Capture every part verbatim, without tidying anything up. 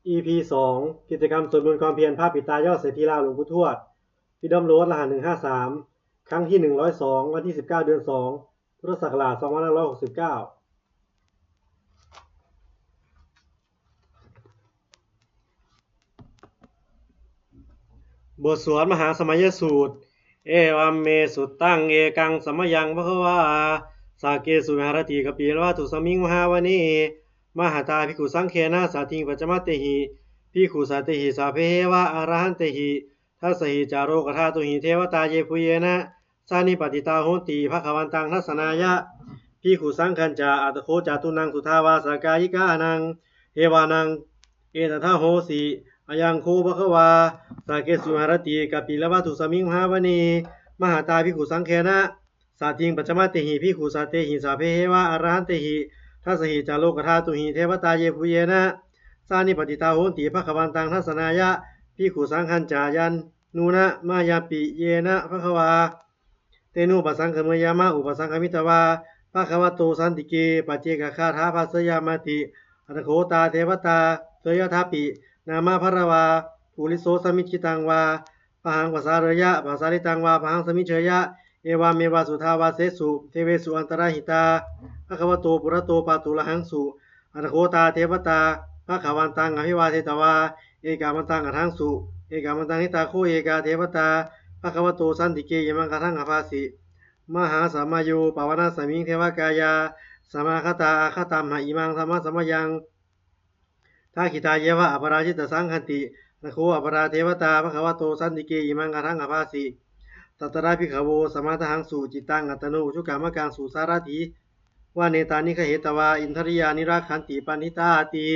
อี พี สอง กิจกรรมสวดมนต์ความเพียรพระปิดตายอดเศรษฐีลาวหลวงปู่ทวด Freedom Road รหัส หนึ่งห้าสาม ครั้งที่ หนึ่งร้อยสอง วันที่ สิบเก้า เดือน สอง พุทธศักราช สองพันห้าร้อยหกสิบเก้า บทสวดมหาสมัยสูตร Evaṃ me sutaṃ. Ekaṃ samayaṃ bhagavā sakkesu viharati kapilavatthusmiṃ mahāvane mahatā bhikkhusaṅghena saddhiṃ pañcamattehi bhikkhusatehi sabbeheva arahantehi. Dasahi ca lokadhātūhi devatā yebhuyyena sannipatitā honti bhagavantaṃ dassanāya bhikkhusaṅghañca. Atha kho catunnaṃ suddhāvāsakāyikānaṃ devānaṃ etadahosi: Ayaṃ kho bhagavā sakkesu viharati kapilavatthusmiṃ mahāvane mahatā bhikkhusaṅghena saddhiṃ pañcamattehi bhikkhusatehi sabbeheva arahantehi. Dasahi ca lokadhātūhi devatā yebhuyyena sannipatitā honti bhagavantaṃ dassanāya bhikkhusaṅghañca. Yannūna mayampi yena bhagavā tenupasaṅkameyyāma, upasaṅkamitvā bhagavato santike paccekagāthā bhāseyyāmāti. Atha kho tā devatā seyyathāpi nāma balavā puriso sammiñjitaṃ vā bāhaṃ pasāreyya, pasāritaṃ vā bāhaṃ sammiñjeyya, evameva suddhāvāsesu devesu antarahitā bhagavato purato pāturahaṃsu. Atha kho tā devatā bhagavantaṃ abhivādetvā ekamantaṃ aṭṭhaṃsu. Ekamantaṃ ṭhitā kho ekā devatā bhagavato santike imaṃ gāthaṃ abhāsi: Mahāsamayo pavanasmiṃ devakāyā samāgatā, āgatamha imaṃ dhammasamayaṃ dakkhitāyeva aparājitasaṅghanti. Atha kho aparā devatā bhagavato santike imaṃ gāthaṃ abhāsi: Tatra bhikkhavo samādahaṃsu cittaṃ attano ujukamakaṃsu, sārathīva nettāni gahetvā indriyāni rakkhanti paṇḍitāti.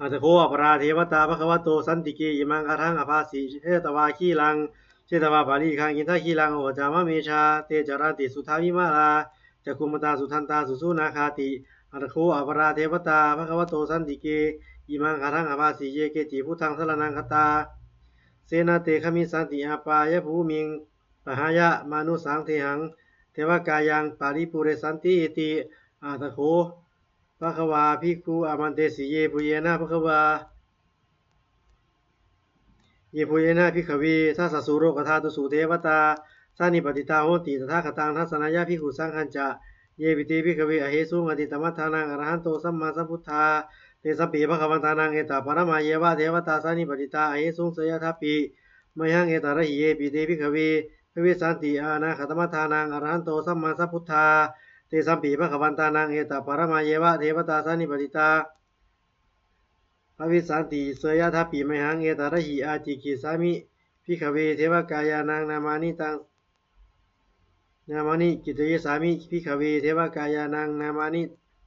Atha kho aparā devatā bhagavato santike imaṃ gāthaṃ abhāsi: Chetvā khīlaṃ chetvā palighaṃ indakhīlaṃ ūhacca manejā, te caranti suddhā vimalā cakkhumatā sudantā susunāgāti. Atha kho aparā devatā bhagavato santike imaṃ gāthaṃ abhāsi: Ye keci buddhaṃ saraṇaṃ gatāse, na te gamissanti apāyabhūmiṃ, pahāya mānusaṃ dehaṃ devakāyaṃ paripūressantīti. Atha kho bhagavā bhikkhū āmantesi: Yebhuyyena bhagavā, yebhuyyena bhikkhave dasasu lokadhātūsu devatā sannipatitā honti tathāgataṃ dassanāya bhikkhusaṅghañca. Yepi te bhikkhave ahesuṃ atītamaddhānaṃ arahanto sammāsambuddhā, tesampi bhagavantānaṃ etaparamāyeva devatā sannipatitā ahesuṃ. Seyyathāpi mayhaṃ etarahi: Yepi te bhikkhave bhavissanti anāgatamaddhānaṃ arahanto sammāsambuddhā, tesampi bhagavantānaṃ etaparamāyeva devatā sannipatitā bhavissanti. Seyyathāpi mayhaṃ etarahi: Ācikkhissāmi bhikkhave devakāyānaṃ nāmāni, taṃ nāmāni kittayissāmi bhikkhave devakāyānaṃ nāmāni,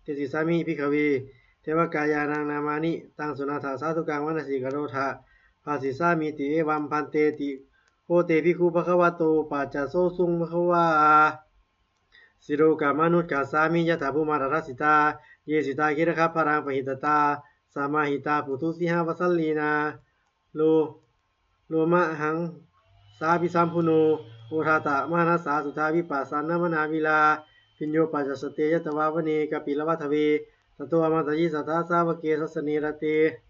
desissāmi bhikkhave devakāyānaṃ nāmāni, taṃ suṇātha sādhukaṃ manasikarotha bhāsissāmīti. Evaṃ bhanteti kho te bhikkhū bhagavato paccassosuṃ. Bhagavā silokamanukassāmi yattha bhummā tadassitā, ye sitā girigabbharaṃ pahitattā samāhitā puthū sīhāva sallīnā lo- lomahaṃsābhisambhuno, odātamanasā suddhā vippasannamanāvilā, bhiyyo pañcasate ñatvā vane kāpilavatthave, tato āmantayi satthā sāvake sāsane rate.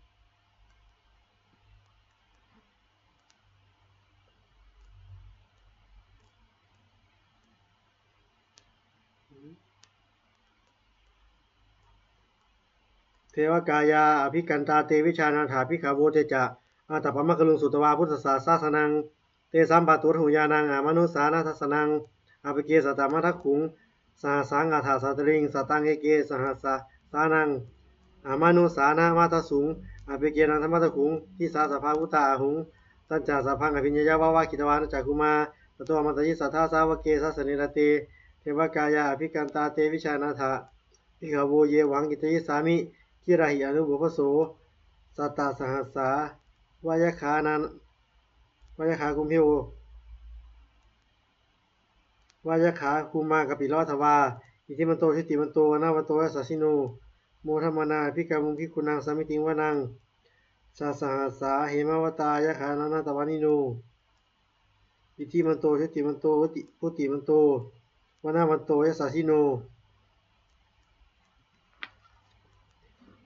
เทวกายา abhikkantā te vijānātha bhikkhavo. Te ca ātappamakaruṃ sutvā buddhassa sāsanaṃ. Tesampāturahu ñāṇaṃ amanussāna dassanaṃ. Appeke satamaddakkhuṃ sahassaṃ atha sattariṃ. Sataṃ eke sahassānaṃ amanussānamaddasuṃ. Appekenantamaddakkhuṃ disā sabbā phuṭā ahuṃ. Tañca sabbaṃ abhiññāya vavakkhitvāna cakkhumā. Tato āmantayi satthā sāvake sāsane rate. Devakāyā abhikkantā te vijānātha bhikkhavo. Ye vaṃ kittayissāmi girāhi anupubbaso. Sattasahassā va yakkhā nā- va yakkhā kumbho va yakkhā bhummā kāpilavatthavā. Iddhimanto jutimanto vaṇṇavanto yasassino. Modamānā abhikkāmuṃ bhikkhūnaṃ samitiṃ vanaṃ. Sattasahassā hemavatā yakkhā nānattavaṇṇino. Iddhimanto jutimanto jutimanto vaṇṇavanto yasassino.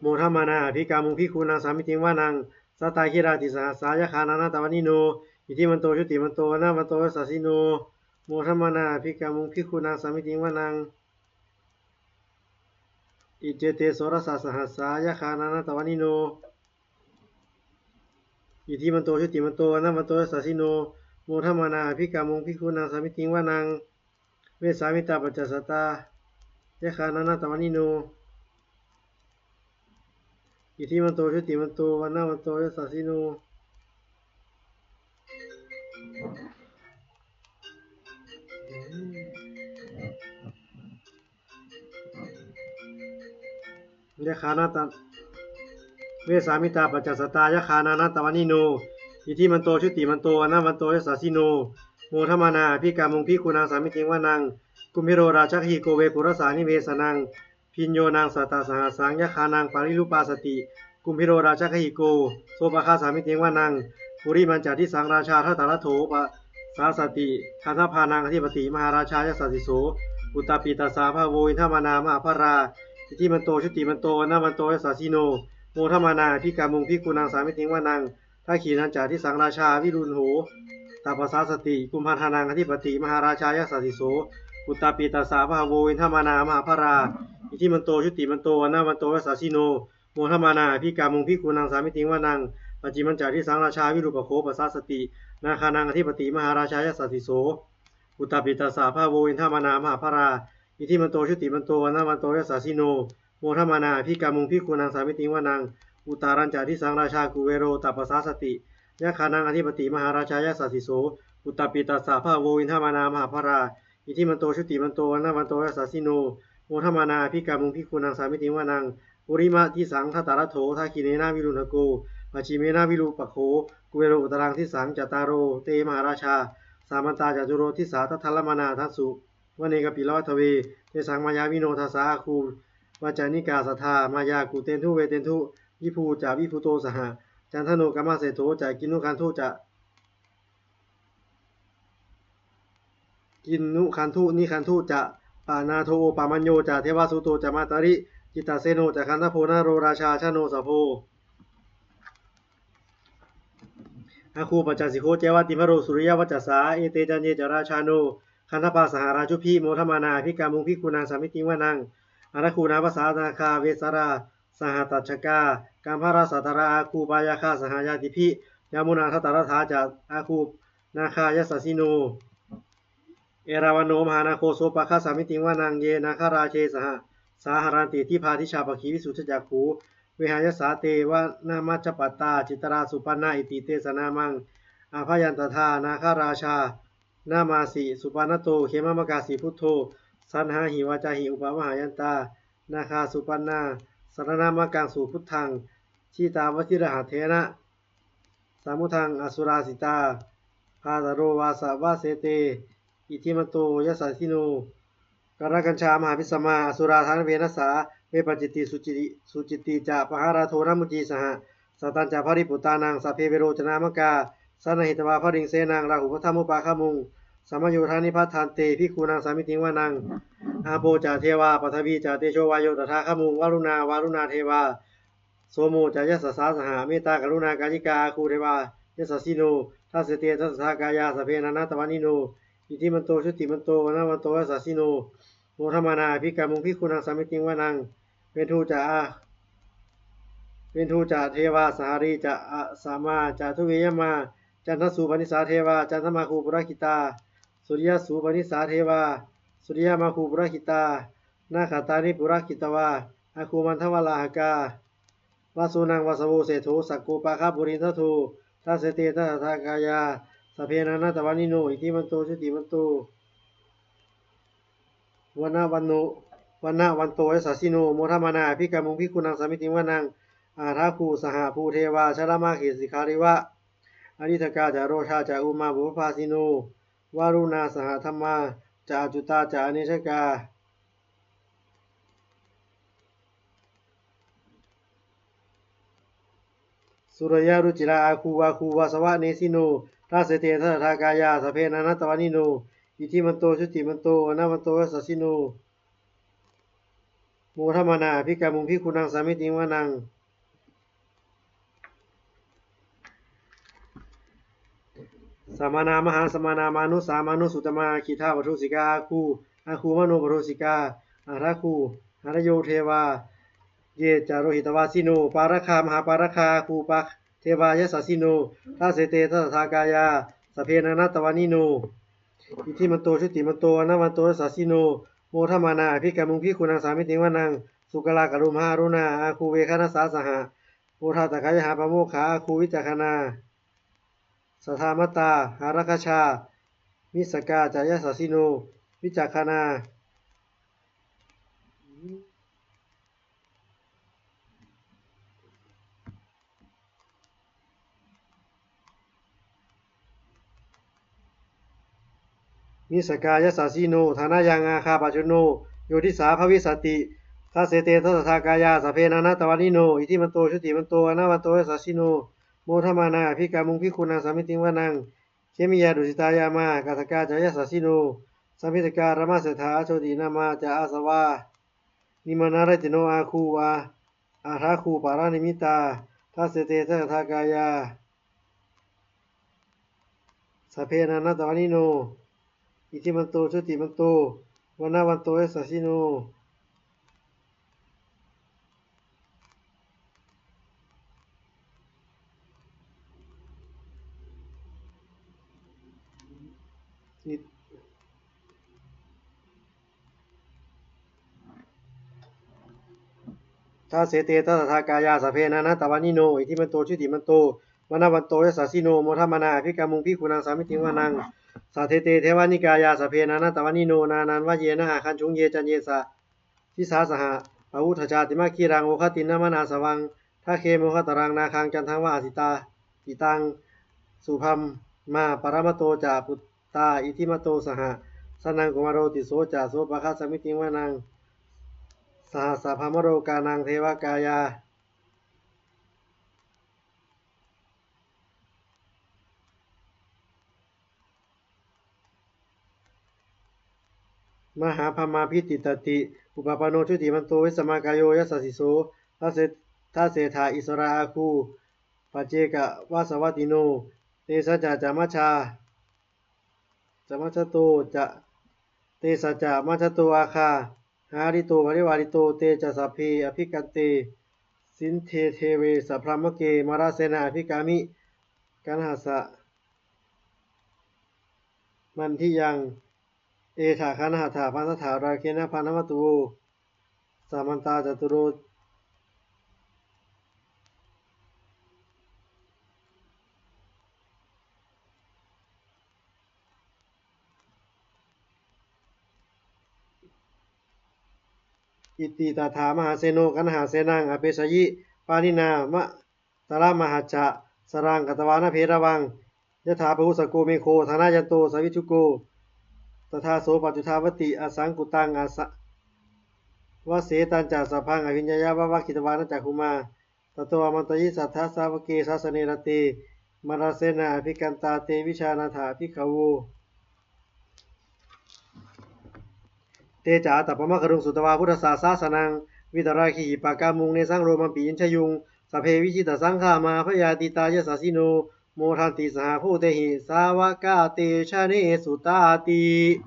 modamānā abhikkāmuṃ bhikkhūnaṃ samitiṃ vanaṃ. Sātāgirā tisahassā yakkhā nānattavaṇṇino, iddhimanto jutimanto vaṇṇavanto yasassino, modamānā abhikkāmuṃ bhikkhūnaṃ samitiṃ vanaṃ. Iccete soḷasasahassā yakkhā nānattavaṇṇino, iddhimanto jutimanto vaṇṇavanto yasassino, modamānā abhikkāmuṃ bhikkhūnaṃ samitiṃ vanaṃ. Vessāmittā pañcasatā yakkhā nānattavaṇṇino, iddhimanto jutimanto vaṇṇavanto yasassino, yakkhā nānatta- vessāmittā pañcasatā yakkhā nānattavaṇṇino, iddhimanto jutimanto vaṇṇavanto yasassino, modamānā abhikkāmuṃ bhikkhūnaṃ samitiṃ vanaṃ. Kumbhīro rājagahiko vepullassa nivesanaṃ, bhiyyo naṃ satasahassaṃ yakkhānaṃ payirupāsati, kumbhīro rājagahiko sopāga samitiṃ vanaṃ. Purimañca disaṃ rājā dhataraṭṭho pasāsati, gandhabbānaṃ ādhipati mahārājā yasassi so. Puttāpi tassa bahavo indanāmā mahabbalā, iddhimanto jutimanto vaṇṇavanto yasassino, modamānā abhikkāmuṃ bhikkhūnaṃ samitiṃ vanaṃ. Dakkhiṇañca disaṃ rājā virūḷho tappasāsati, kumbhaṇḍānaṃ ādhipati mahārājā yasassi so. Puttāpi tassa bahavo indanāmā mahabbalā, iddhimanto jutimanto vaṇṇavanto yasassino, modamānā abhikkāmuṃ bhikkhūnaṃ samitiṃ vanaṃ. Pacchimañca disaṃ rājā virūpakkho pasāsati, nāgānaṃ ādhipati mahārājā yasassi so. Puttāpi tassa bahavo indanāmā mahabbalā, iddhimanto jutimanto vaṇṇavanto yasassino, modamānā abhikkāmuṃ bhikkhūnaṃ samitiṃ vanaṃ. Uttarañca disaṃ rājā kuvero tappasāsati, yakkhānaṃ ādhipati mahārājā yasassi so. Puttāpi tassa bahavo indanāmā mahabbalā, iddhimanto jutimanto vaṇṇavanto yasassino, modamānā abhikkāmuṃ bhikkhūnaṃ samitiṃ vanaṃ. Purimadisaṃ dhataraṭṭho, dakkhiṇena virūḷhako, pacchimena virūpakkho, kuvero uttaraṃ disaṃ. Cattāro te mahārājā samantā caturo disā, daddallamānā aṭṭhaṃsu vane kāpilavatthave. Tesaṃ māyāvino dāsā āgū vañcanikā saṭhā, māyā kuṭeṇḍu veṭeṇḍu viṭū ca viṭuṭo saha, candano kāmaseṭṭho ca kinnughaṇḍu ca kinnughaṇḍu nighaṇḍu ca, panādo opamañño ca devasūto ca mātali, cittaseno ca gandhabbo naḷo rājā janosabho, āgū pañcasikho ceva timbarū suriyavacchasā. Ete caññe ca rājāno gandhabbā saha rājubhi, modamānā abhikkāmuṃ bhikkhūnaṃ samitiṃ vanaṃ. Athāgū nābhasā nāgā vesālā sahatacchakā, kambalassatarā āgū pāyāgā saha ñātibhi, yāmunā dhataraṭṭhā ca āgū nāgā yasassino, erāvaṇo mahānāgo sopāga samitiṃ vanaṃ. Ye nāgarāje sahasā haranti, dibbā dijā pakkhi visuddhacakkhū, vehāyasā te vanamajjhapattā, citrā supaṇṇā iti tesa nāmaṃ. Abhayantadā nāgarājānamāsi, supaṇṇato khemamakāsi buddho, saṇhāhi vācāhi upavhayantā, nāgā supaṇṇā saraṇamakaṃsu buddhaṃ. Jitā vajirahatthena samuddaṃ asurā sitā, bhātaro vāsavassete iddhimanto yasassino. Kālakañjā mahābhismā asurā dānaveghasā, vepacitti sucitti, sucitti ca pahārādo namucī saha, satañca baliputtānaṃ sabbe verocanāmakā, sannayhitvā baliṃ senaṃ rāhubhaddamupāgamuṃ, samayodāni bhaddante bhikkhūnaṃ samitiṃ vanaṃ. Āpo ca devā paṭhavī ca tejo vāyo tadāgamuṃ, varuṇā vāruṇā devā somo ca yasasā saha, mettākaruṇākāyikā āgū devā yasassino, dasete dasadhā kāyā sabbe nānattavaṇṇino, iddhimanto jutimanto vaṇṇavanto yasassino, modamānā abhikkāmuṃ bhikkhūnaṃ samitiṃ vanaṃ. Veṇḍū ca ā- veṇḍū ca devā sahalī ca asamā ca duve yamā, candassūpanisā devā candamāgū purakkhitā, suriyassūpanisā devā suriyamāgū purakkhitā, nakkhattāni purakkhitvā āgū mandavalāhakā, vasūnaṃ vāsavo seṭṭho sakkopāga purindado, dasete dasadhā kāyā sabbe nānattavaṇṇino, iddhimanto jutimanto vaṇṇavanto, vaṇṇavanto yasassino, modamānā abhikkāmuṃ bhikkhūnaṃ samitiṃ vanaṃ. Athāgū sahabhū devā jalamaggisikhāriva, ariṭṭhakā ca rojā ca ummāpupphanibhāsino, varuṇā sahadhammā ca accutā ca anejakā, sūleyyarucirā āgū āgū vāsavanesino, dasete dasadhā kāyā sabbe nānattavaṇṇino, iddhimanto jutimanto vaṇṇavanto yasassino, modamānā abhikkāmuṃ bhikkhūnaṃ samitiṃ vanaṃ. Samānā mahāsamānā mānusā mānusuttamā khiḍḍāpadūsikā āgū āgū manopadūsikā athāgū harayo devā ye ca lohitavāsino pāragā mahāpāragā āgū devā yasassino dasete dasadhā kāyā sabbe nānattavaṇṇino iddhimanto jutimanto vaṇṇavanto yasassino modamānā abhikkāmuṃ bhikkhūnaṃ samitiṃ vanaṃ. Sūkalā karumhā aruṇā āgū veghanasā saha odātagayhā pāmokkhā āgū vicakkhaṇā sadāmattā hāragajā missakā ca yasassino vicakkhaṇā missakā yasassino thanayaṃ āgā pajjunno yo disā bhavissati dasete dasadhā kāyā sabbe nānattavaṇṇino iddhimanto jutimanto vaṇṇavanto yasassino modamānā abhikkāmuṃ bhikkhūnaṃ samitiṃ vanaṃ. Khemiyā tusitā yāmā kaṭṭhakā ca yasassino lambitakā lāmaseṭṭhā ajothināmā ca āsavā nimmānaratino āgū athāgū paranimmitā dasete dasadhā kāyā sabbe nānattavaṇṇino iddhimanto jutimanto vaṇṇavanto yasassino dasete dasadhā kāyā sabbe nānattavaṇṇino iddhimanto jutimanto vaṇṇavanto yasassino modamānā abhikkāmuṃ bhikkhūnaṃ samitiṃ vanaṃ. Saṭṭhete devanikāyā sabbe nānattavaṇṇino nānattavaṇṇena āgañchuṃ ye caññe disā saha pavutthajātimakhilaṃ oghatiṇṇamanāsavaṃ dakkhemoghataraṃ nāgaṃ candaṃva asitātitaṃ subrahmā paramatto ca puttā iddhimato saha sanaṅkumāro tisso ca sopāga samitiṃ vanaṃ. Sahassabrahmalokānaṃ devakāyā mahābrahmābhitiṭṭhati upapanno jutimanto vessamākāyo yasassi so. Dase dasettha issarā āgū paccekavasavattino tesañca ca majjā ca majjhato ca tesañca majjhato āgā hārito parivārito te ca sabbe abhikkante sinde deve sabrahmake mārasenā abhikkāmi kaṇhassa mandiyaṃ. Etha gaṇhatha bandhatha rāgena bandhamatthu vo samantā caturo iti tattha mahāseno kaṇhasenaṃ apesayi pāṇinā talamāhacca saraṃ katvāna bheravaṃ yathā pāvussako megho thanayanto savijjuko tadā so paccudāvatti asaṅkuttaṃ avasetañca sabbaṃ abhiññāya vavakkhitvāna cakkhumā tato āmantayi satthasāvake sāsane rate mārasenā abhikkantā te vijānātha bhikkhavo. Te ca ātappamakaruṃ sutvā buddhassa sāsanaṃ vītarāgehi pakkāmuṃ nesaṃ lomampi iñjayuṃ. Sabbe vijitasaṅgāmā bhayātītā yasassino modanti saha bhūtehi sāvakā te janesutāti.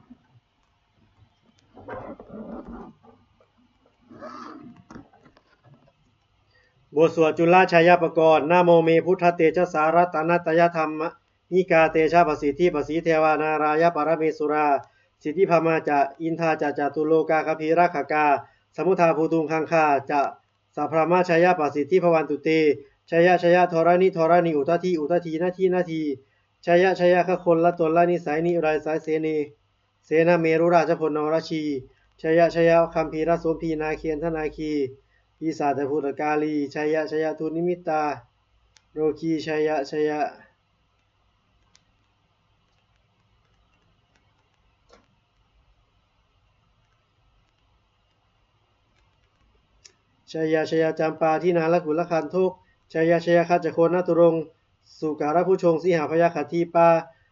บทสวดจุลชัยปกรณ์ Namo me buddhatejasā ratanattayadhammikā tejapasiddhi pasīdevā nārāya paramesvarā siddhibrahmā ca indā ca catulokā gambhīrakkhakā samuddā bhūtuṃ gaṅgā ca sabrahmajayapasiddhi bhavantu te. Jaya jaya dharaṇi dharaṇī udadhi udadhī nadī nadī. Jaya jaya gagonlatonlanisai niraisaisene sena merurājabalanarajī. Jaya jaya gambhīrasombhī nāgendanāgī pisācabhūtakālī. Jaya jaya dunnimittarogī. Jaya jaya jaya jaya campādinālakulagandhok. Jaya jaya gajjagonaturaṅga sukarabhujagaṃ sīhabyagghadīpā.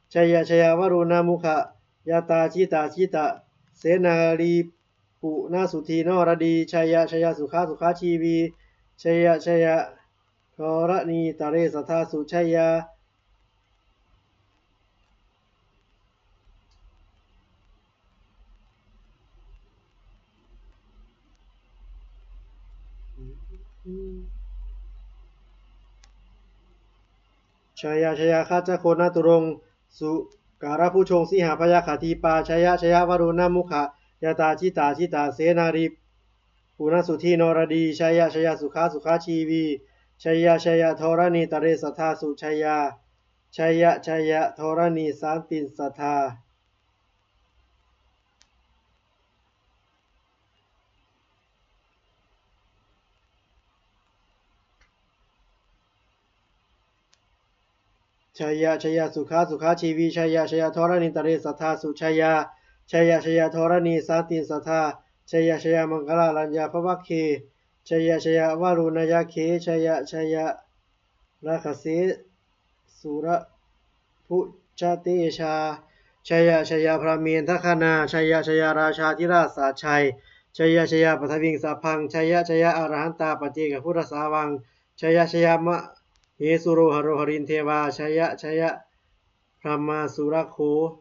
Jaya jaya varuṇamukhayātrā jita jita senārī ปุณณสุธีนรดี jaya jaya sukhā sukhā jīvī, jaya jaya dharaṇītale sadā sujayā. Jaya jaya gajjagonaturaṅga sukarabhujaṅga sīhabyagghadīpā, jaya jaya varuṇamukhayātrā jita jita senārī, puṇṇasudhī naradī, jaya jaya sukhā sukhā jīvī, jaya jaya dharaṇītale sadā sujayā, jaya jaya dharaṇī santin sadā. Jaya jaya sukhā sukhā jīvī, jaya jaya dharaṇītale sadā sujayā, jaya jaya dharaṇī santin sadā, jaya jaya maṅkararāje bhavagge, jaya jaya varuṇayakkhe, jaya jaya rakkhase surabhujatejā, jaya jaya brahmendagaṇā, jaya jaya rājādhirājasājjaya, jaya jaya paṭhaviṃ sabbaṃ, jaya jaya arahantā paccekabuddhasāvaṃ, jaya jaya mahesuro haro harindevā, jaya jaya brahmā surakkho.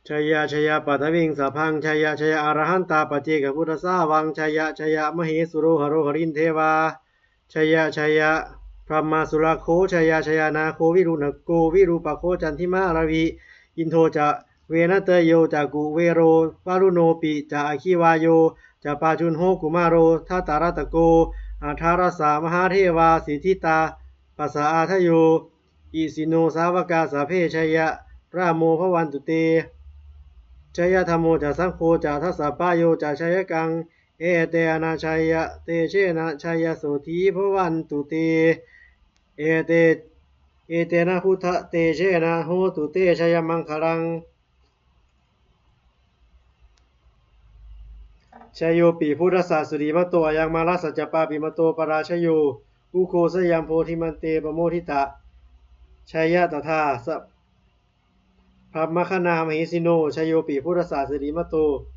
Jaya jaya paṭhaviṃ sabbaṃ, jaya jaya arahantā paccekabuddhasāvaṃ, jaya jaya mahesuro haro harindevā, jaya jaya brahmā surakkho, jaya jaya nāgo virūḷhako virūpakkho candimā ravi, indo ca venateyyo ca kuvero varuṇopi ca aggi vāyo ca pājuṇho kumāro dhataraṭṭhako, aṭṭhārasa mahādevā siddhitāpasa-ādayo, isino sāvakā sabbe jaya rāmo bhavantu te. Jaya dhammo ca saṅgho ca dasapāyo ca jayakaṃ, etena jaya tejena jaya sotthī bhavantu te. Ete etena buddhatejena hotu te jayamaṅgalaṃ. Jayopi buddhassa sirīmato ayaṃ mārassa ca pāpimato parājayo, ugghosayaṃ bodhimaṇḍe pamoditā, jaya tadā brahmagaṇā mahesino. Jayopi buddhassa sirīmato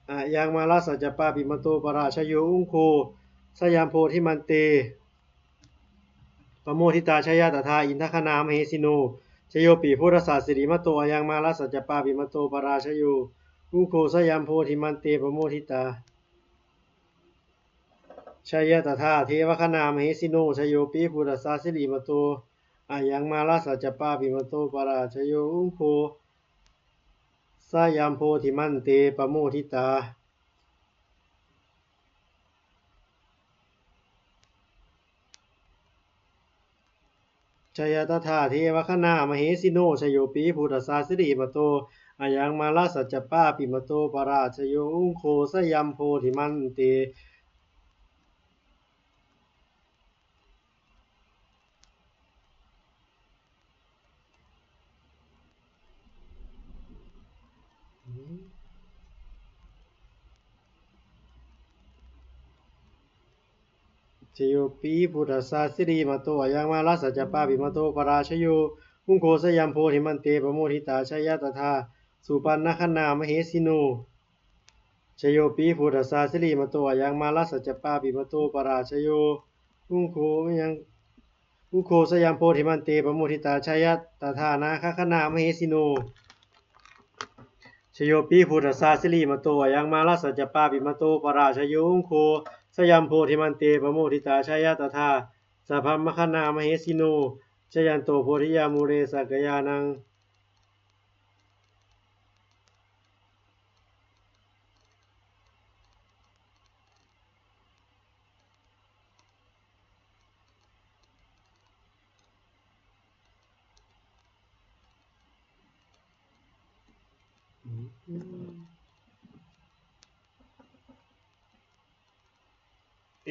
ayaṃ mārassa ca pāpimato parājayo, ugghosayaṃ bodhimaṇḍe pamoditā, jaya tadā indagaṇā mahesino. Jayopi buddhassa sirīmato ayaṃ mārassa ca pāpimato parājayo, ugghosayaṃ bodhimaṇḍe pamoditā, jaya tadā devagaṇā mahesino. Jayopi buddhassa sirīmato ayaṃ mārassa ca pāpimato parājayo, ugghosayaṃ bodhimaṇḍe pamoditā, jaya tadā devagaṇā mahesino. Jayopi buddhassa sirīmato ayaṃ mārassa ca pāpimato parājayo, ugghosayaṃ bodhimaṇḍe. Jayopi buddhassa sirīmato ayaṃ mārassa ca pāpimato parājayo, ugghosayaṃ bodhimaṇḍe pamoditā, jaya tadā supaṇṇagaṇā mahesino. Jayopi buddhassa sirīmato ayaṃ mārassa ca pāpimato parājayo, ugghosayaṃ bodhimaṇḍe pamoditā, jaya tadā nāgagaṇā mahesino. Jayopi buddhassa sirīmato ayaṃ mārassa ca pāpimato parājayo, ugghosayaṃ bodhimaṇḍe pamoditā, jaya tadā sabrahmagaṇā mahesino. Jayanto bodhiyā mūle sakyānaṃ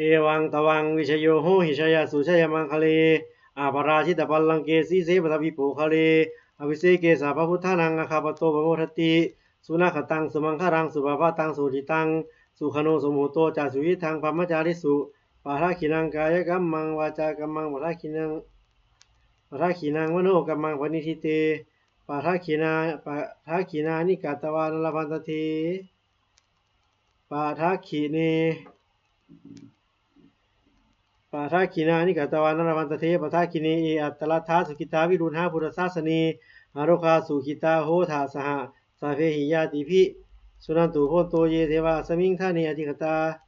Evaṃ tvaṃ vijayo hohi jayassu jayamaṅgale, aparājitapallaṅke sīse paṭhavipokkhare, abhiseke sabbabuddhānaṃ aggappatto pamodati. Sunakkhattaṃ sumaṅgalaṃ supabhātaṃ suhuṭṭhitaṃ, sukhaṇo sumuhutto ca suyiṭṭhaṃ brahmacārisu, padakkhiṇaṃ kāyakammaṃ vācākammaṃ padakkhiṇaṃ padakkhiṇaṃ manokammaṃ paṇidhī te padakkhiṇā padakkhiṇāni katvāna labhantatthe padakkhiṇe padakkhiṇāni katvāna labhantatthe padakkhiṇe. Ye atthaladdhā sukhitā viruḷhā buddhasāsane arogā sukhitā hotha saha sabbehi ñātibhi. Suṇantu bhonto ye devā asmiṃ ṭhāne adhigatā.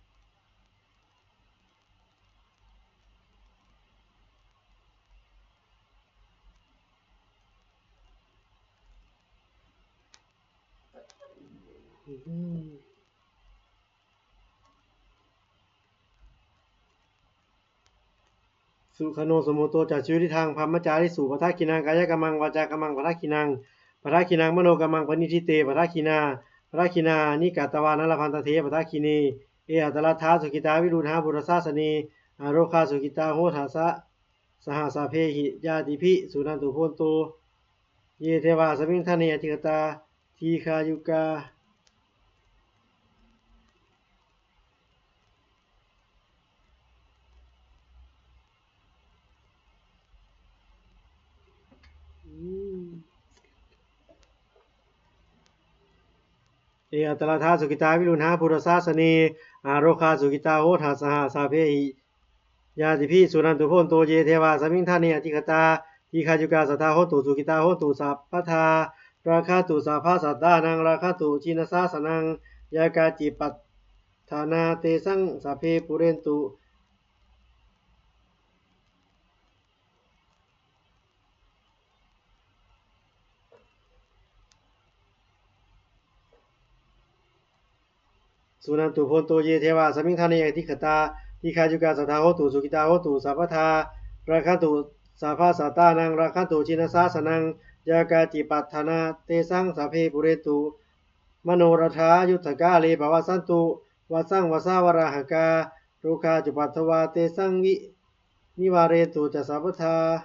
Sukhaṇo sumuhutto ca suyiṭṭhaṃ brahmacārisu padakkhiṇaṃ kāyakammaṃ vācākammaṃ padakkhiṇaṃ padakkhiṇaṃ manokammaṃ paṇidhī te padakkhiṇā padakkhiṇāni katvāna labhantatthe padakkhiṇe. Ye atthaladdhā sukhitā viruḷhā buddhasāsane arogā sukhitā hotha sa saha sabbehi ñātibhi. Suṇantu bhonto ye devā asmiṃ ṭhāne adhigatā dīghāyukā. Ye atthaladdhā sukhitā viruḷhā buddhasāsane arogā sukhitā hotha saha sabbehi ñātibhi. Suṇantu bhonto ye devā asmiṃ ṭhāne adhigatā dīghāyukā sadā hontu sukhitā hontu sabbadā rakkhantu sabbasattānaṃ rakkhantu jinasāsanaṃ yā kāci patthanā tesaṃ sabbe pūrentu Suṇantu bhonto ye devā asmiṃ ṭhāne adhigatā dīghāyukā sadā hontu sukhitā hontu sabbadā rakkhantu sabbasattānaṃ rakkhantu jinasāsanaṃ yā kāci patthanā tesaṃ sabbe pūrentu manorathā yuttakāle pavassantu vassaṃ vassāvalāhakā rogā cupaddavā tesaṃ vi nivārentu ca sabbadā.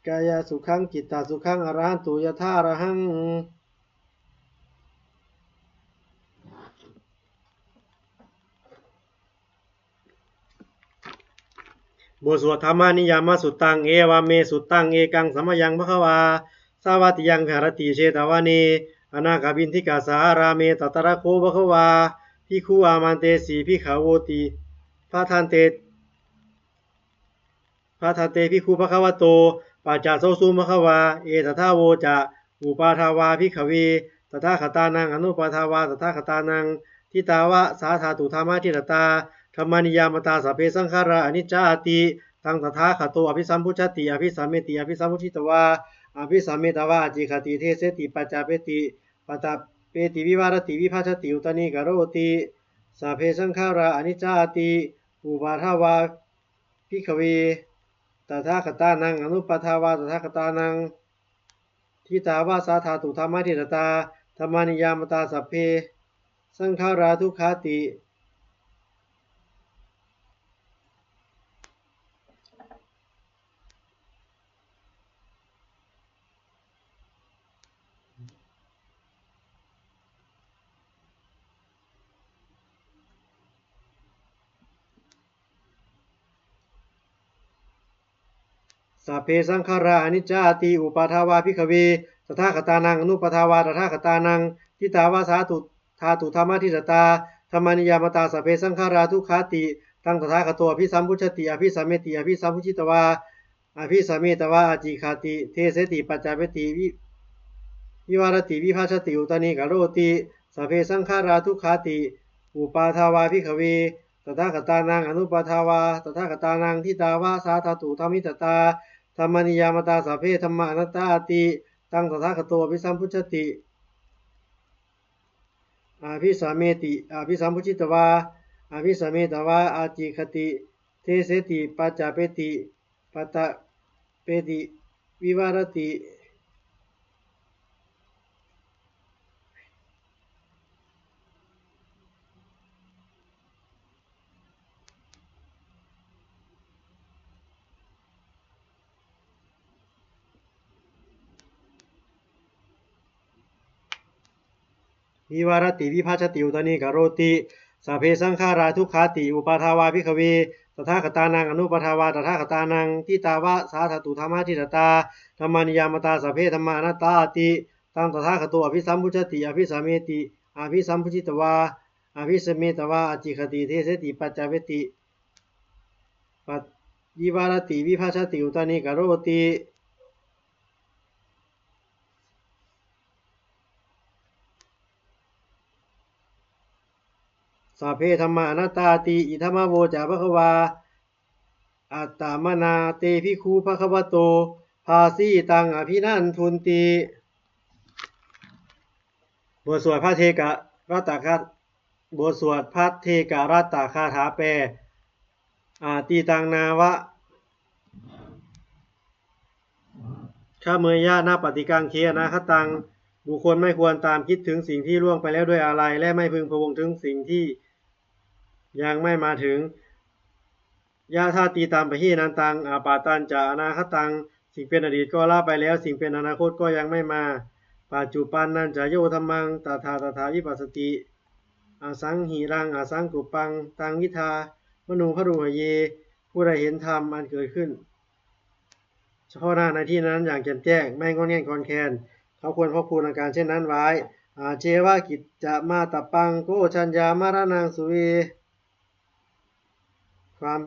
Kāyasukhaṃ cittasukhaṃ arahantu yathārahaṃ. บทสวด Dhammaniyāmasuttaṃ. Evaṃ me sutaṃ. Ekaṃ samayaṃ bhagavā sāvatthiyaṃ viharati jetavane anāthapiṇḍikassa ārāme. Tatra kho bhagavā bhikkhū āmantesi bhikkhavoti. Bhadante Bhadante bhikkhū bhagavato paccassosuṃ. Bhagavā etadavoca. Uppādā vā bhikkhave tathāgatānaṃ anuppādā vā tathāgatānaṃ ṭhitā va sā dhātu dhammaṭṭhitatā dhammaniyāmatā sabbe saṅkhārā aniccāti. Taṃ tathāgato abhisambujjhati abhisameti abhisambujjhitvā abhisametvā ācikkhati deseti paññapeti paṭṭhapeti vivarati vibhajati uttānīkaroti sabbe saṅkhārā aniccāti. Uppādā vā bhikkhave tathāgatānaṃ anuppādā vā tathāgatānaṃ ṭhitā va sā dhātu dhammaṭṭhitatā dhammaniyāmatā sabbe saṅkhārā dukkhāti. Sabbe saṅkhārā aniccāti. Uppādā vā bhikkhave tathāgatānaṃ anuppādā vā tathāgatānaṃ ṭhitā va sā dhātu dhammaṭṭhitatā dhammaniyāmatā sabbe saṅkhārā dukkhāti. Taṃ tathāgato abhisambujjhati abhisameti abhisambujjhitvā abhisametvā ācikkhati deseti paññapeti vivarati vibhajati uttānīkaroti sabbe saṅkhārā dukkhāti. Uppādā vā bhikkhave tathāgatānaṃ anuppādā vā tathāgatānaṃ ṭhitā va sā dhātu dhammaṭṭhitatā dhammaniyāmatā sabbe dhammā anattāti. Taṃ tathāgato abhisambujjhati abhisameti abhisambujjhitvā abhisametvā ācikkhati deseti paññapeti paṭṭhapeti vivarati. Vivarati vibhajati uttānīkaroti Sabbe saṅkhārā dukkhāti. Uppādā vā bhikkhave tathāgatānaṃ anuppādā vā tathāgatānaṃ, ṭhitāva sā dhātu dhammaṭṭhitatā dhammaniyāmatā, sabbe dhammā anattāti. Taṃ tathāgato abhisambujjhati abhisameti, abhisambujjhitvā abhisametvā ācikkhati deseti paccaveti paṭivarati vibhajati uttānīkaroti. Sabbe dhammā anattāti. Idamavoca bhagavā. Attamanā te bhikkhū bhagavato bhāsitaṃ abhinandunti. บทสวดภัทเทกรัตตคา บทสวดภัทเทกรัตตคาถาแปล Atītaṃ nāva gameyya nappaṭikaṅkhe anāgataṃ. บุคคลไม่ควรตามคิดถึงสิ่งที่ล่วงไปแล้วด้วยอาลัย และไม่พึงพะวงถึงสิ่งที่ยังไม่มาถึง Yadatītampahīnantaṃ appattañca anāgataṃ. สิ่งเป็นอดีตก็ละไปแล้ว สิ่งเป็นอนาคตก็ยังไม่มา Paccuppannañca yo dhammaṃ tattha tattha vipassati, asaṃhiraṃ asaṅkuppaṃ taṃ viddhā manubrūhaye. ผู้ใดเห็นธรรมอันเกิดขึ้นเฉพาะหน้าในที่นั้นอย่างแจ่มแจ้ง ไม่ง่อนแง่นคลอนแคลน เขาควรพอกพูนอาการเช่นนั้นไว้ Ajjeva kiccamātappaṃ ko jaññā maraṇaṃ suve. ความ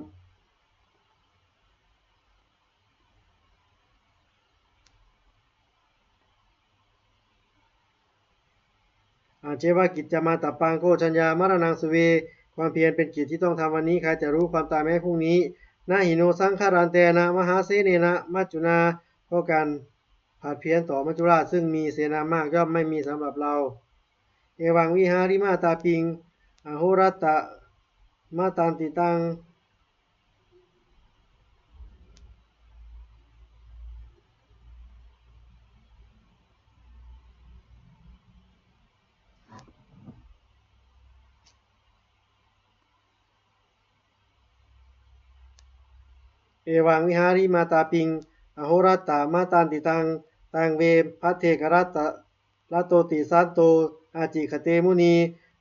Ajjeva kiccamātappaṃ ko jaññā maraṇaṃ suve. ความเพียรเป็นกิจที่ต้องทำวันนี้ ใครจะรู้ความตายแม้พรุ่งนี้ Na hi no saṅgarantena mahāsenena maccunā. เพราะการผัดเพี้ยนต่อมัจจุราชซึ่งมีเสนามากย่อมไม่มีสำหรับเรา Evaṃ vihārimātāpiṃ ahorattamatanditaṃ. Evaṃ vihārimātāpiṃ ahorattamatanditaṃ, taṃ ve bhaddekarattoti santo ācikkhate muni.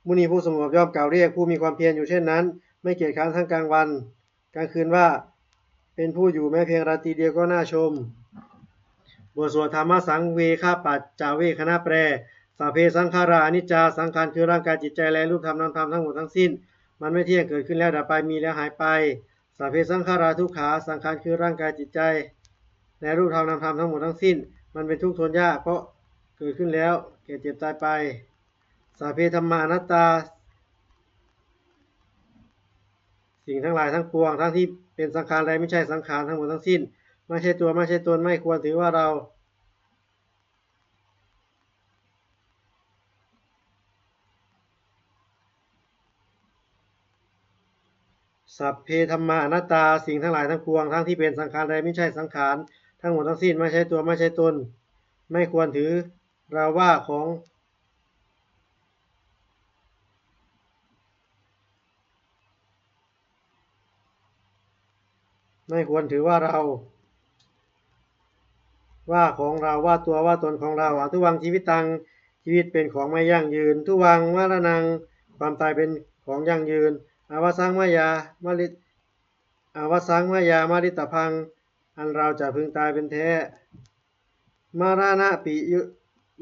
มุนีผู้สงบย่อมกล่าวเรียกผู้มีความเพียรอยู่เช่นนั้น ไม่เกียจคร้านทั้งกลางวันกลางคืนว่า เป็นผู้อยู่แม้เพียงราตรีเดียวก็น่าชม บทสวดธัมมสังเวคปัจจเวกขณะแปล Sabbe saṅkhārā aniccā. สังขารคือร่างกายจิตใจและรูปธรรมนามธรรมทั้งหมดทั้งสิ้น มันไม่เที่ยง เกิดขึ้นแล้วดับไป มีแล้วหายไป Sabbe saṅkhārā dukkhā. สังขารคือร่างกายจิตใจและรูปธรรมนามธรรมทั้งหมดทั้งสิ้น มันเป็นทุกข์ทนยาก เพราะเกิดขึ้นแล้วแก่เจ็บตายไป Sabbe dhammā anattā. สิ่งทั้งหลายทั้งปวง ทั้งที่เป็นสังขารและไม่ใช่สังขารทั้งหมดทั้งสิ้น ไม่ใช่ตัว ไม่ใช่ตน ไม่ควรถือว่าเรา Sabbe dhammā anattā. สิ่งทั้งหลายทั้งปวง ทั้งที่เป็นสังขารและไม่ใช่สังขารทั้งหมดทั้งสิ้น ไม่ใช่ตัว ไม่ใช่ตน ไม่ควรถือเราว่าของ ไม่ควรถือว่าเรา ว่าของเรา ว่าตัว ว่าตนของเรา Adhuvaṃ jīvitaṃ. ชีวิตเป็นของไม่ยั่งยืน Dhuvaṃ maraṇaṃ. ความตายเป็นของยั่งยืน Avassaṃ mayā mari- avassaṃ mayā maritabbaṃ. อันเราจะพึงตายเป็นแท้ Maraṇapi-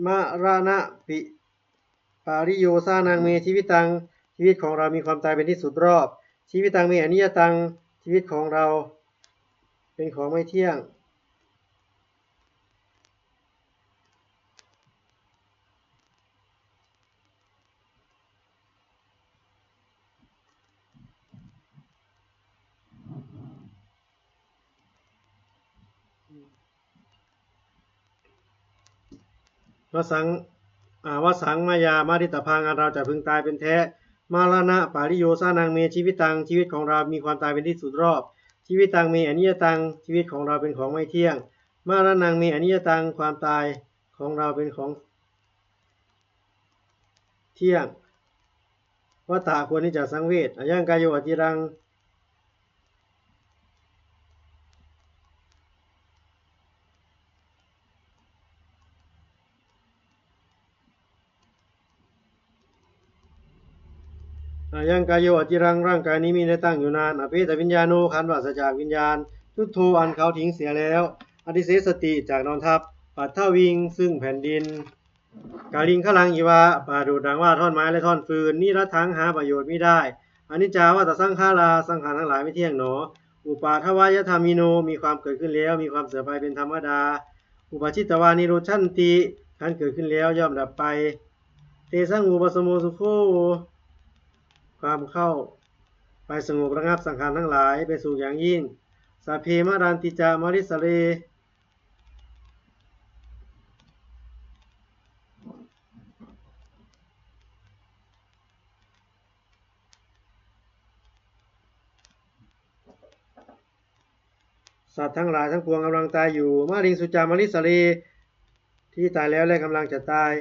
maraṇapi- pariyosānaṃ me jīvitaṃ. ชีวิตของเรามีความตายเป็นที่สุดรอบ Jīvitaṃ me aniyataṃ. ชีวิตของเราเป็นของไม่เที่ยง Vassaṃ- avassaṃ mayā maritabbaṃ. อันเราจะพึงตายเป็นแท้ Maraṇapariyosānaṃ me jīvitaṃ. ชีวิตของเรามีความตายเป็นที่สุดรอบ Jīvitaṃ me aniyataṃ. ชีวิตของเราเป็นของไม่เที่ยง Maraṇaṃ me aniyataṃ. ความตายของเราเป็นของเที่ยง Vata ควรที่จะสังเวช Ayaṃ kāyo aciraṃ Ayaṃ kāyo aciraṃ ร่างกายนี้มิได้ตั้งอยู่นาน Apetaviññāṇo ครั้นปราศจากวิญญาณ Chuḍḍho อันเขาทิ้งเสียแล้ว Adhisessati จักนอนทับ Paṭhaviṃ ซึ่งแผ่นดิน Kaliṅgaraṃ iva ประดุจดังว่าท่อนไม้และท่อนฟืน Niratthaṃ หาประโยชน์มิได้ Aniccā vata saṅkhārā สังขารทั้งหลายไม่เที่ยงหนอ Uppādavayadhammino มีความเกิดขึ้นแล้ว มีความเสื่อมไปเป็นธรรมดา Uppajjitvā nirujjhanti ครั้นเกิดขึ้นแล้วย่อมดับไป Tesaṃ vūpasamo sukho ความเข้าไปสงบระงับสังขารทั้งหลายเป็นสุขอย่างยิ่ง Sabbe maranti ca marissare สัตว์ทั้งหลายทั้งปวงกำลังตายอยู่ Mariṃsu ca marissare ที่ตายแล้วและกำลังจะตาย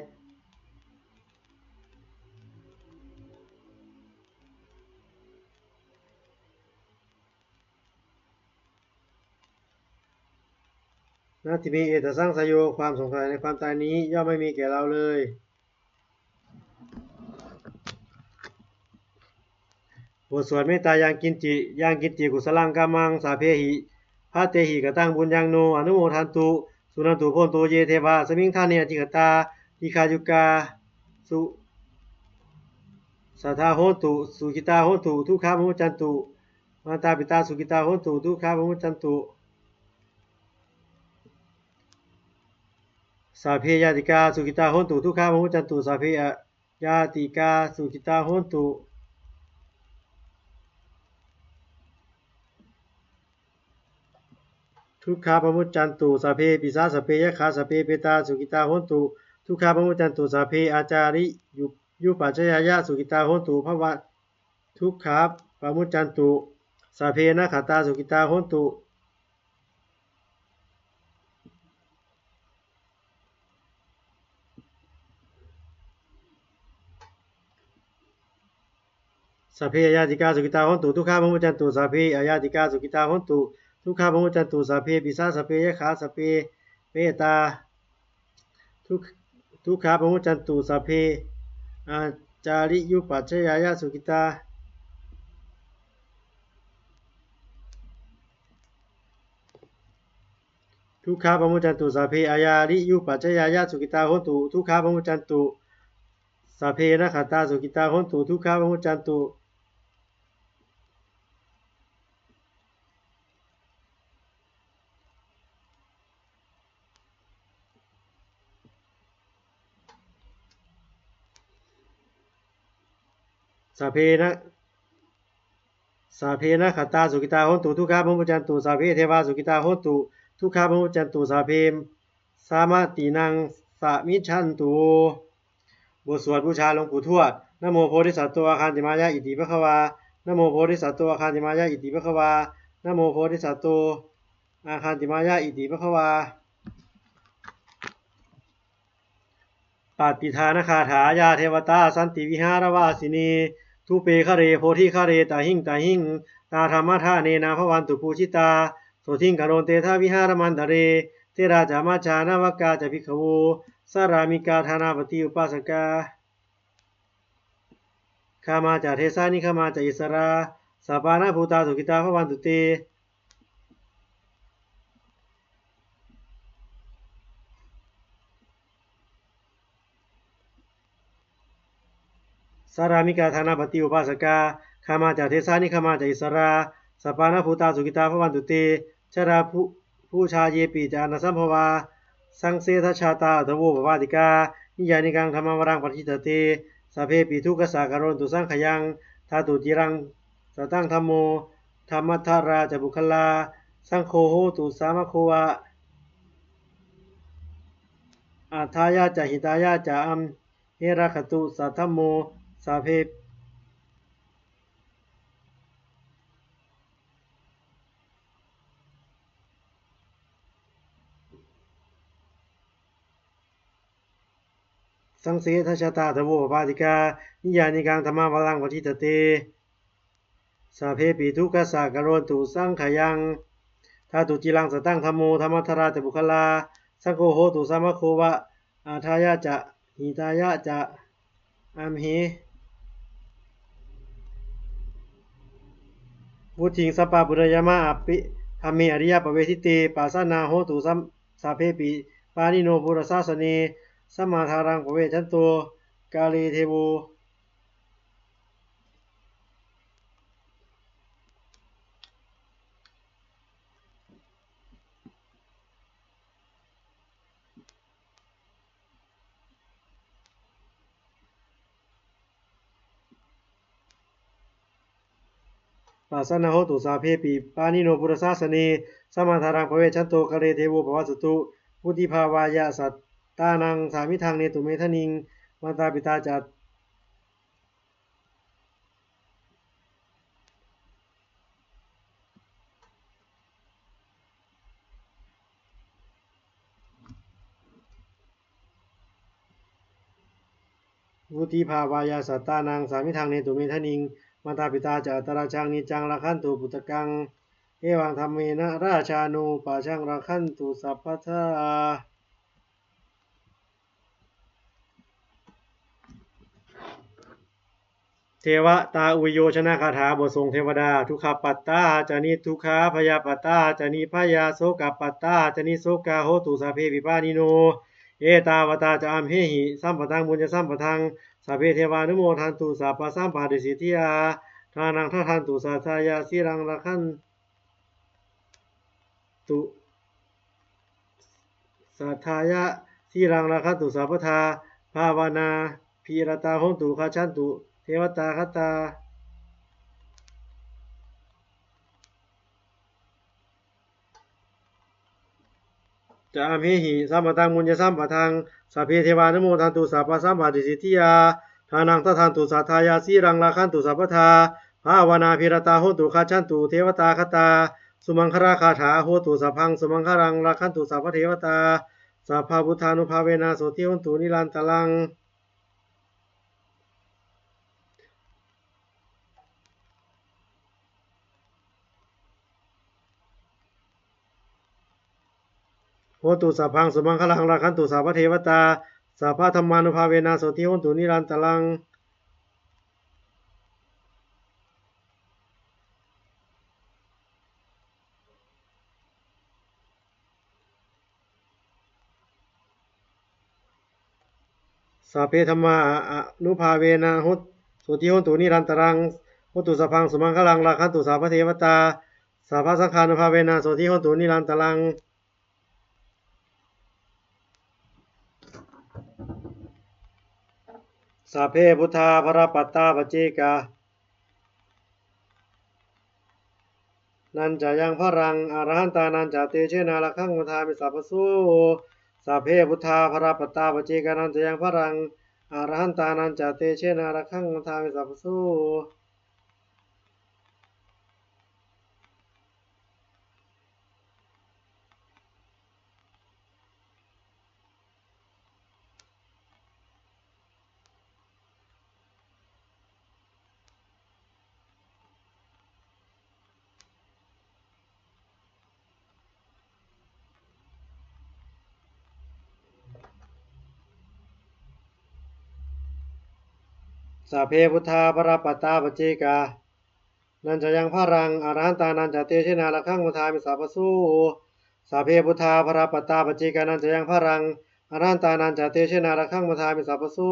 Natthi me ettha saṃsayo ความสงสัยในความตายนี้ย่อมไม่มีแก่เราเลย บทสวดเมตตายังกิญจิ Yaṃ kiñci kusalaṃ kammaṃ sabbehi bhātehi kataṃ puññaṃ no anumodantu suṇantu bhonto ye devā asmiṃ ṭhāne adhigatā dīghāyukā su- sadā hontu sukhitā hontu dukkhā pamuccantu. Mātā pitā sukhitā hontu dukkhā pamuccantu. Sabbe ñātikā sukhitā hontu dukkhā pamuccantu. Sabbe añātikā sukhitā hontu dukkhā pamuccantu. Sabbe pisā sabbe yakkhā sabbe petā sukhitā hontu dukkhā pamuccantu. Sabbe ācariyupajjhāyā sukhitā hontu bhava dukkhā pamuccantu. Sabbe nakkhattā sukhitā hontu. Sabbe añātikā sukhitā hontu dukkhā pamuccantu. Sabbe añātikā sukhitā hontu dukkhā pamuccantu. Sabbe pisā sabbe yakkhā sabbe petā duk- dukkhā pamuccantu. Sabbe ācariyupajjhāyā sukhitā dukkhā pamuccantu. Sabbe ācariyupajjhāyā sukhitā hontu dukkhā pamuccantu. Sabbe nakkhattā sukhitā hontu dukkhā pamuccantu. Sabbe na- sabbe nakkhattā sukhitā hontu dukkhā pamuccantu. Sabbe devā sukhitā hontu dukkhā pamuccantu. Sabbe sampattīnaṃ samijjhantu. บทสวดบูชาหลวงปู่ทวด Namo bodhisatto āgantimāya iti bhagavā. Namo bodhisatto āgantimāya iti bhagavā. Namo bodhisatto āgantimāya iti bhagavā. Pattidānagāthā. Yā devatā santi vihāravāsinī, thūpe ghare bodhighare tahiṃ tahiṃ, tā dhammadānena bhavantu pūjitā, sotthiṃ karontedha vihāramaṇḍale. Therā ca majjhā navakā ca bhikkhavo, sārāmikā dānapatī upāsakā, gāmā ca desā nigamā ca issarā, sappāṇabhūtā sukhitā bhavantu te. Sārāmikā dānapatī upāsakā, gāmā ca desā nigamā ca issarā, sappāṇabhūtā sukhitā bhavantu te. Jalābujā yepi ca aṇḍasambhavā, saṃsedajātā athavopapātikā, niyyānikaṃ dhammavaraṃ paṭicca te, sabbepi dukkhassa karontu saṅkhayaṃ. Ṭhātu ciraṃ sataṃ dhammo, dhammaddharā ca puggalā, saṅgho hotu samaggo va, atthāya ca hitāya ca. Amhe rakkhatu saddhammo, sabbe saṃsedajātā athavopapātikā, niyyānikaṃ dhammavaraṃ paṭicca te, sabbepi dukkhassa karontu saṅkhayaṃ. Ṭhātu ciraṃ sataṃ dhammo, dhammaddharā ca puggalā, saṅgho hotu samaggo va, atthāya ca hitāya ca. Amhe vuḍḍhiṃ sampāpuṇeyyāma, abhidhammepi ariyappavedite. Pasannā hontu sabbepi, pāṇino buddhasāsane. Sammā dhāraṃ pavecchanto, kāle devo pasannā hontu sabbepi, pāṇino buddhasāsane. Sammā dhāraṃ pavecchanto, kāle devo pavassatu. Vuḍḍhibhāvāya sattānaṃ, samiddhaṃ netu medaniṃ. Mātā pitā ca vuḍḍhibhāvāya sattānaṃ, samiddhaṃ netu medaniṃ. Mātā pitā ca atrajaṃ, niccaṃ rakkhantu puttakaṃ. Evaṃ dhammena rājāno, pajaṃ rakkhantu sabbadā. Devatāuyyojanagāthā. บทสวดเทวดา Dukkhappattā ca niddukkhā, bhayappattā ca nibbhayā, sokappattā ca nissokā, hontu sabbepi pāṇino. Ettāvatā ca amhehi, sambhataṃ puññasampadaṃ, sabbe devānumodantu, sabbasampattisiddhiyā. Dānaṃ dadantu saddhāya, sīlaṃ rakkhan- -tu saddhāya, sīlaṃ rakkhantu sabbadā, bhāvanābhiratā hontu, gacchantu devatāgatā. Ca amhehi, sambhataṃ puññasampadaṃ, sabbe devānumodantu, sabbasampattisiddhiyā. Dānaṃ dadantu saddhāya, sīlaṃ rakkhantu sabbadā, bhāvanābhiratā hontu, gacchantu devatāgatā. Sumaṅgalagāthā. Hotu sabbaṃ sumaṅgalaṃ, rakkhantu sabbadevatā, sabbabuddhānubhāvena, sotthī hontu nirantaraṃ. Hotu sabbaṃ sumaṅgalaṃ, rakkhantu sabbadevatā, sabbadhammānubhāvena, sotthī hontu nirantaraṃ. Sabbe dhammānubhāvena, sotthī hontu nirantaraṃ. Hotu sabbaṃ sumaṅgalaṃ, rakkhantu sabbadevatā, sabbasaṅghānubhāvena, sotthī hontu nirantaraṃ. Sabbe buddhā balappattā, paccekānañca yaṃ balaṃ, arahantānañca tejena, rakkhaṃ bandhāmi sabbaso. Sabbe buddhā balappattā, paccekānañca yaṃ balaṃ, arahantānañca tejena, rakkhaṃ bandhāmi sabbaso. Sabbe buddhā balappattā, paccekānañca yaṃ balaṃ, arahantānañca tejena, rakkhaṃ bandhāmi sabbaso. Sabbe buddhā balappattā, paccekānañca yaṃ balaṃ, arahantānañca tejena, rakkhaṃ bandhāmi sabbaso.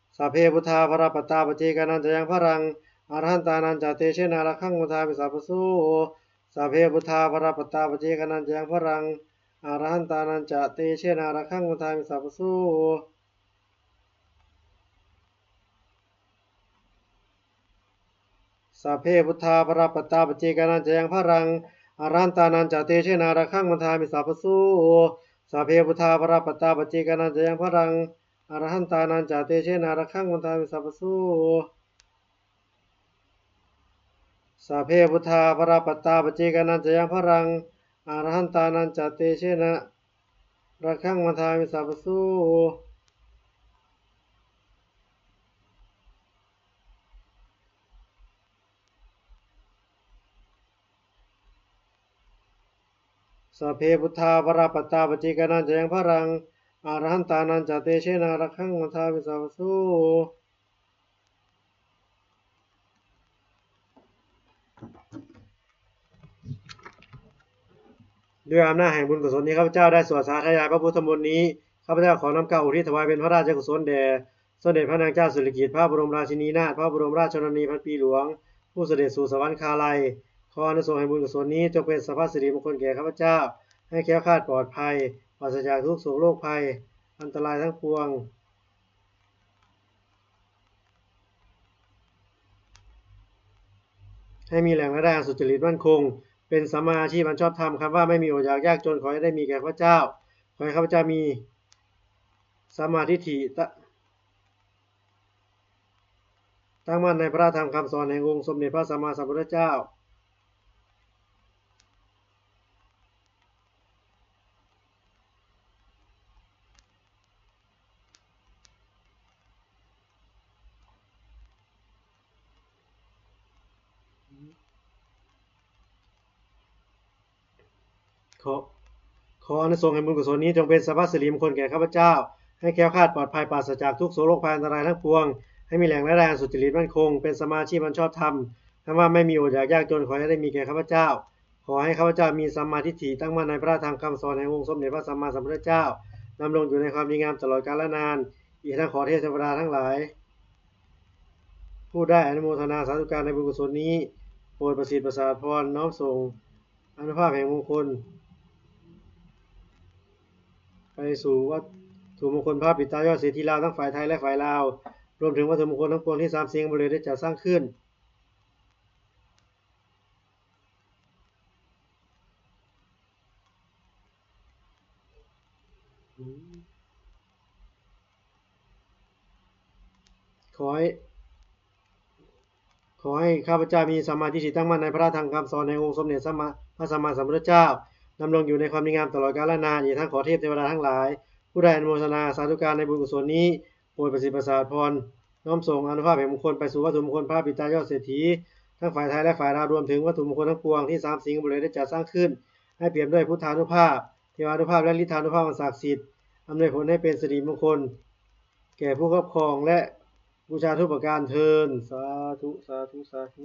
Sabbe buddhā balappattā, paccekānañca yaṃ balaṃ, arahantānañca tejena, rakkhaṃ bandhāmi sabbaso. Sabbe buddhā balappattā, paccekānañca yaṃ balaṃ, arahantānañca tejena, rakkhaṃ bandhāmi sabbaso. Sabbe buddhā balappattā, paccekānañca yaṃ balaṃ, arahantānañca tejena, rakkhaṃ bandhāmi sabbaso. Sabbe buddhā balappattā, paccekānañca yaṃ balaṃ, arahantānañca tejena, rakkhaṃ bandhāmi sabbaso. Sabbe buddhā balappattā, paccekānañca yaṃ balaṃ, arahantānañca tejena, rakkhaṃ bandhāmi sabbaso. Sabbe buddhā balappattā, paccekānañca yaṃ balaṃ, arahantānañca tejena, rakkhaṃ bandhāmi sabbaso. ด้วยอำนาจแห่งบุญกุศลที่ข้าพเจ้าได้สวดสาธยายพระพุทธมนต์นี้ ข้าพเจ้าขอน้อมเกล้าอุทิศถวายเป็นพระราชกุศลแด่สมเด็จพระนางเจ้าสิริกิติ์ พระบรมราชินีนาถ พระบรมราชชนนีพันปีหลวง ผู้เสด็จสู่สวรรคาลัย ขออานิสงส์แห่งบุญกุศลนี้จงเป็นสัพพสิริมงคลแก่ข้าพเจ้า ให้แคล้วคลาดปลอดภัย ปราศจากทุกข์โศกโรคภัย อันตรายทั้งปวง ให้มีแหล่งรายได้อันสุจริตมั่นคง เป็นสัมมาอาชีพอันชอบธรรม คำว่าไม่มีอดอยากยากจน ขอให้ได้มีแก่ข้าพเจ้า ขอให้ข้าพเจ้ามีสัมมาทิฏฐิตะ ตั้งมั่นในพระธรรมคำสอนแห่งองค์สมเด็จพระสัมมาสัมพุทธเจ้า ขอ ขออานิสงส์แห่งบุญกุศลนี้จงเป็นสัพพสิริมงคลแก่ข้าพเจ้า ให้แคล้วคลาดปลอดภัยปราศจากทุกข์โศกโรคภัยอันตรายทั้งปวง ให้มีแหล่งรายได้อันสุจริตมั่นคง เป็นสัมมาอาชีพอันชอบธรรม คำว่าไม่มีอดอยากยากจน ขอให้ได้มีแก่ข้าพเจ้า ขอให้ข้าพเจ้ามีสัมมาทิฏฐิตั้งมั่นในพระธรรมคำสอนแห่งองค์สมเด็จพระสัมมาสัมพุทธเจ้า ดำรงอยู่ในความดีงามตลอดกาลนาน อีกทั้งขอเทพเทวดาทั้งหลาย ผู้ได้อนุโมทนาสาธุการในบุญกุศลนี้ โปรดประสิทธิ์ประสาทพร น้อมส่งอานุภาพแห่งมงคล ไปสู่วัตถุมงคลพระปิดตายอดเศรษฐีลาวทั้งฝ่ายไทยและฝ่ายลาว รวมถึงวัตถุมงคลทั้งปวงที่สามสิงห์บุรีได้จัดสร้างขึ้น ขอให้ ขอให้ข้าพเจ้ามีสัมมาทิฏฐิตั้งมั่นในพระธรรมคำสอนแห่งองค์สมเด็จสัมมา พระสัมมาสัมพุทธเจ้า ดำรงอยู่ในความดีงามตลอดกาลนาน อีกทั้งขอเทพเทวดาทั้งหลาย ผู้ได้อนุโมทนาสาธุการในบุญกุศลนี้ โปรดประสิทธิ์ประสาทพร น้อมส่งอานุภาพแห่งมงคลไปสู่วัตถุมงคลพระปิดตายอดเศรษฐี ทั้งฝ่ายไทยและฝ่ายลาว รวมถึงวัตถุมงคลทั้งปวงที่สามสิงห์บุรีได้จัดสร้างขึ้น ให้เปี่ยมด้วยพุทธานุภาพ เทวานุภาพ และฤทธานุภาพอันศักดิ์สิทธิ์ อำนวยผลให้เป็นสิริมงคล แก่ผู้ครอบครองและบูชาทุกประการเทอญ สาธุ สาธุ สาธุ